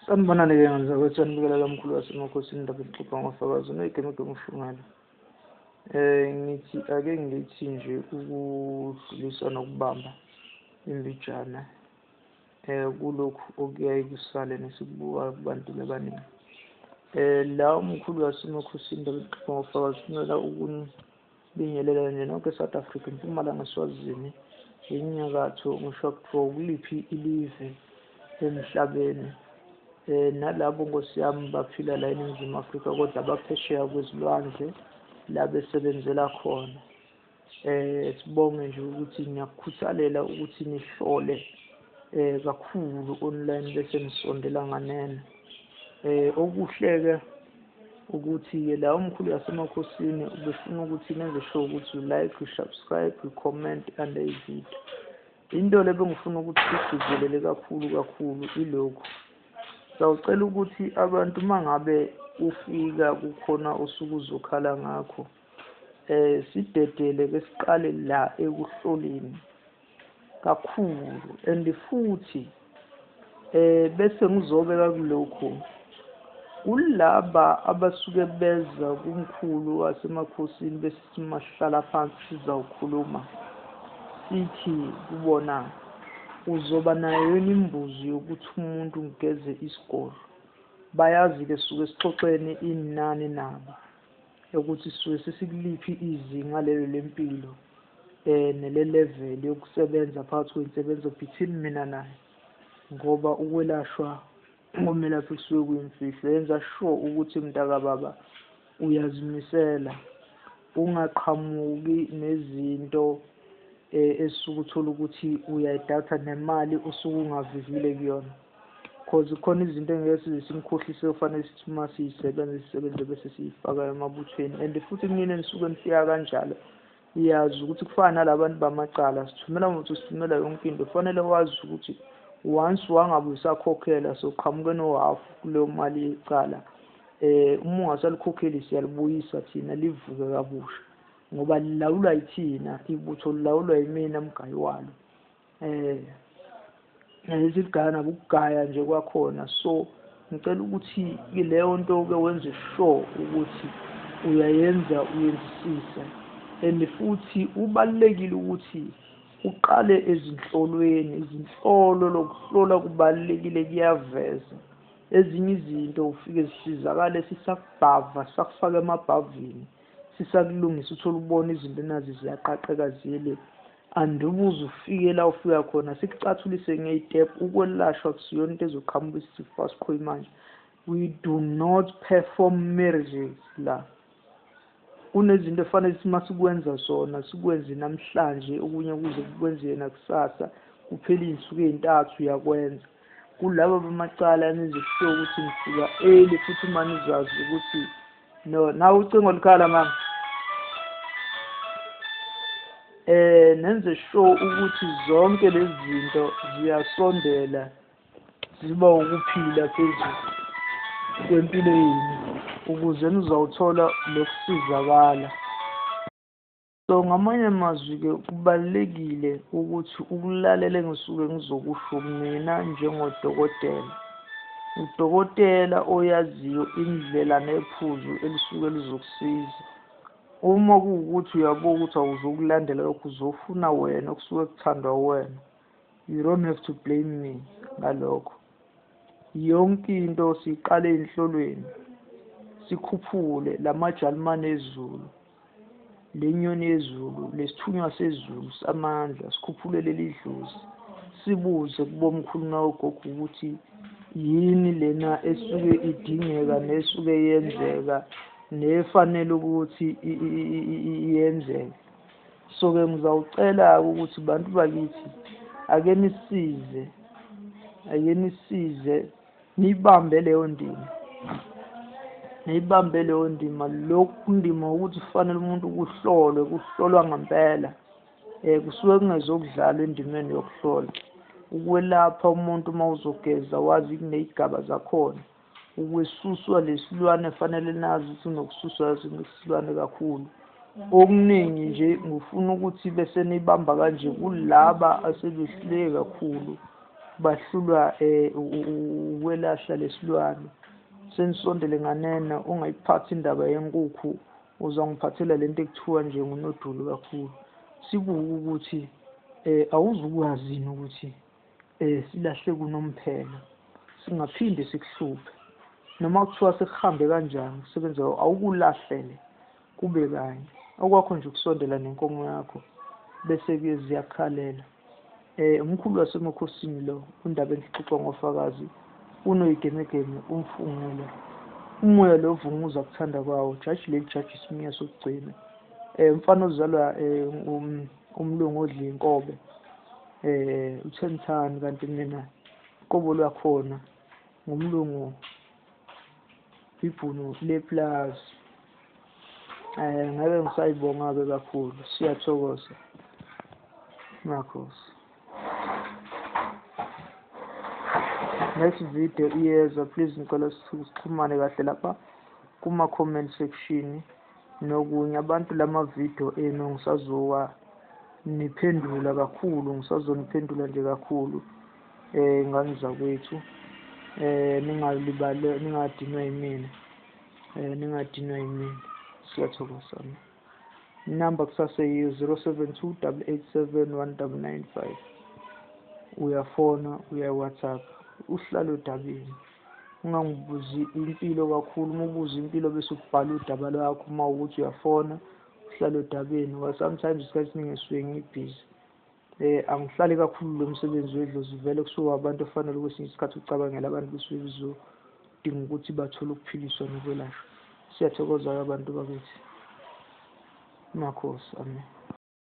Sanibonani-ke ngane zakwethu, sanibingelela mkhulu wasemakhosini, indaba exoxa ngofakazi noyigemegeme ushungane. Ngithi ake ngithi nje ukudlulisa nokubamba imbijana kulokhu okuyaye kusale nesikubukayo kubantu bebaningi. La umkhulu wasemakhosini, indaba exoxa ngofakazi, ufunela ukunibingelela nje nonke e-South Africa, eMpumalanga, Eswazini, eNyakatho, ngisho kuthiwa kuliphi ilive emhlabeni. Nalabo nkosi yami baphila la eNingizimu Afrika kodwa baphesheya kwezilwandle la besebenzela khona. Sibonge nje ukuthi niyakukhuthalela ukuthi nihlole kakhulu online bese nisondela nganeno. Okuhle-ke ukuthi-ke la umkhulu yasemakhosini ubefuna ukuthi nenze sure ukuthi you like, you subscribe, you comment under i-video. Into le bengifuna ukuthi sigcizelele kakhulu kakhulu ilokhu. Sawucela ukuthi abantu uma ngabe ufika kukhona osuke uzokhala ngakho, sidedele ke siqale la ekuhloleni kakhulu and futhi bese ngizobeka kulokhu kulaba abasuke beza kumkhulu wasemakhosini bese simahlala phansi sizawukhuluma, sithi kubona uzoba nayo yini imbuzi yokuthi umuntu ngigeze isigodlo. Bayazi-ke suke sixoxeni inani nabo ukuthi sisuke sesikuliphi izinga lelo lempilo nele level yokusebenza phakathi kwey'nsebenzo between mina naye, ngoba ukwelashwa ngomelaphi kusuke kuyimfihlo. Yenza sure ukuthi mntakababa uyazimisela, ungaqhamuki nezinto esuke uthola ukuthi uyayidatha nemali usuke ungavivile kuyona, cause khona izinto engeke size sinikhohlise, kufanele sithi uma siyisebenza sisebenze bese siyifaka emabuthweni. And futhi kunini enisuke nifika kanjalo, iyazi ukuthi kufana nalabantu bamacala, sithumela ngokuthi sithumela yonke into. Kufanele wazi ukuthi once wangabe usakhokhela soqhamuke nohafu kuleyo mali yecala. Uma ungasalikhokheli siyalibuyisa thina livuke kabusha, ngoba lilawulwa yithina, ibutho lilawulwa yimina mgayi walo. Esiligaya nabo ukugaya nje kwakhona. So ngicela ukuthi leyo nto ke wenze sure ukuthi uyayenza, uyenzisisa. And futhi ubalulekile ukuthi uqale ezinhlolweni, izinhlolo lokuhlola kubalulekile, kuyaveza ezinye izinto ufike zisizakale sisakubhava, sisakufaka emabhavini, sisakulungisa, uthole ubona izinto nazi ziyaqaqeka ziyele. Andubuze ufike la ufika khona sikucathulise ngey'tephu. Ukwelashwa akusiyona into ezoqhamuka isithi fast manje. We do not perform miracles la. Kunezinto efanele sithi masikwenza sona sikwenze namhlanje, okunye kuze kwenziwe nakusasa, kuphele iy'nsuku ey'ntathu uyakwenza. Kulaba bamacala nizosho ukuthi nifika early futhi uma nizazi ukuthi no, nawe ucingo lukhala mama. Nenze sure ukuthi zonke lezi zinto ziyasondela, ziba ukuphila phezulu kwempilo yenu ukuze nizawuthola lokusizakala. So ngamanye amazwi-ke kubalulekile ukuthi ukulalele engisuke ngizokusho mina njengodokotela, udokotela oyaziyo indlela nephuzu elisuke lizokusiza. Uma kuwukuthi uyabuka ukuthi awuzukulandela lokhu, uzofuna wena okusuke kuthandwa wena, you don't have to blame me ngalokho. Yonke into siyiqale ey'nhlolweni, sikhuphule lamajalimane ezulu, le nyoni yezulu, lesithunywa sezulu samandla, sikhuphule leli dlozi, sibuze kubomkhulu nawogogo ukuthi yini lena esuke idingeka nesuke yenzeka nefanele ukuthi iyenzeke. So-ke ngizawucela-ke ukuthi bantu bakithi ake nisize, ake nisize niyibambe leyo ndima, niyibambe leyo ndima. Lokhu ndima ukuthi kufanele umuntu kuhlolwe, kuhlolwa ngempela. Kusuke kungezokudlalwa endimeni yokuhlola. Ukwelapha umuntu uma uzogeza wazi kuney'gaba zakhona. Ukwesuswa lesilwane fanele nazi ukuthi kunokususwa isilwane kakhulu. Okuningi nje ngifuna ukuthi bese nibamba kanje kulaba asebehluleke kakhulu. Bahlulwa ukwelashwa lesilwane. Senisondele nganeno, ungayiphathi indaba yenkukhu, uzongiphathela lento ekuthiwa nje ngunodulu kakhulu. Sibuke ukuthi awuzukwazi yini ukuthi silahle kunomphela, singaphinde sikuhluphe. Noma kuthiwa sekuhambe kanjani kusebenza, awukulahlele kube kanye. Okwakho nje ukusondela nenkomo yakho bese-ke ziyakhalela. Umkhulu wasemakhosini lo, undaba enhle ngofakazi, unoyigemegeme umfungela. Umoya lo vunguza kuthanda kwawo, jaji leli jaji isiminya sokugcina. Umfana ozalwa umlungu odla inkobe, u-10 ton, kanti mina uqobo lwakhona ngumlungu, ibhunu leplazi. Ngeke ngisayibonga-ke kakhulu, siyathokoza makhosi. Next video iyeza, please ngicela sixhumane kahle lapha kuma-comment section nokunye. Abantu, lama video enu ngisazowa niphendula kakhulu, ngisazoniphendula nje kakhulu ngane zakwethu. Ningalibali, ningadinwa yimina, ningadinwa yimina. Siyathokoza. Inamba kusaseyiyo 072 887 1995. Uyafona, uya-WhatsApp, uhlale odabeni, ungangibuzi impilo kakhulu. Uma ubuza impilo bese ubhala udaba lwakho. Uma ukuthi uyafona, uhlale odabeni, ngoba sometimes isikhathi esiningi ngisuke ngibhizi. Angihlali kakhulu. Lo msebenzi wedlozi vele kusuka abantu ofanele kwesinye isikhathi ucabangela abantu besuke bezodinga ukuthi bathole ukuphiliswa nokwelashwa. Siyathokoza-ke abantu bakithi, makhosi, amen.